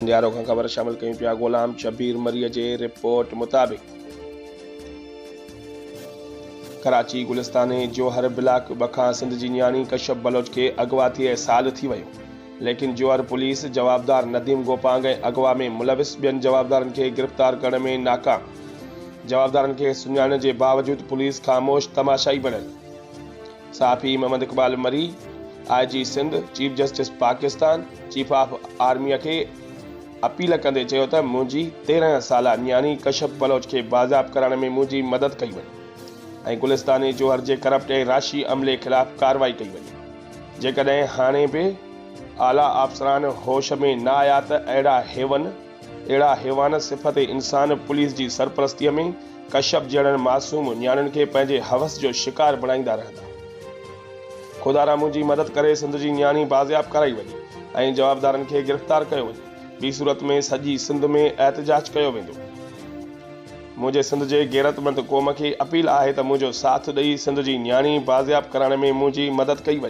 ڪنڊيارو کان خبر شامل ڪيون پيا غلام شبير مريء جي رپورٽ مطابق ڪراچي گلستان جوهر بلاڪ ٻه کان سنڌ جي نياڻي ڪشف بلوچ کي اغوا ٿئي سال ٿي ويو ليڪن جوهر پوليس جوابدار نديم گوپانگ ۽ اغوا ۾ ملوث ٻين جوابدارن کي گرفتار ڪرڻ ۾ ناڪام جوابدارن کي سڃاڻڻ جي باوجود پوليس خاموش تماشائي بڻيل. صحافي Muhammad Iqbal Marri, I G Sindh, chief justice Pakistan, chief of army کي اپيل ڪندي چيو ته منهنجي 13 سالا نياڻي ڪشف بلوچ کي بازياب ڪرائڻ ۾ منهنجي مدد ڪئي وڃي ۽ گلستاني جوهر جي ڪرپٽ ۽ راشي عملي خلاف ڪارروائي ڪئي وڃي جيڪڏهن هاڻي به اعليٰ آفسران هوش ۾ نه آيا ته اهڙا حيون اهڙا حيوان صفت انسان پوليس جي سرپرستيء ۾ ڪشپ جهڙن معصوم نياڻين کي پنهنجي حوس جو شڪار بڻائيندا رهندا. خدارا منهنجي مدد ڪري سنڌ جي نياڻي بازياب ڪرائي وڃي ۽ جوابدارن کي گرفتار ڪيو وڃي ٻي صورت ۾ سڄي سنڌ ۾ احتجاج ڪيو ويندو. منهنجي سنڌ جي غيرتمند قوم کي اپيل آهي ته منهنجو ساٿ ڏئي سنڌ جي نياڻي بازياب ڪرائڻ ۾ منهنجي مدد ڪئي وڃي.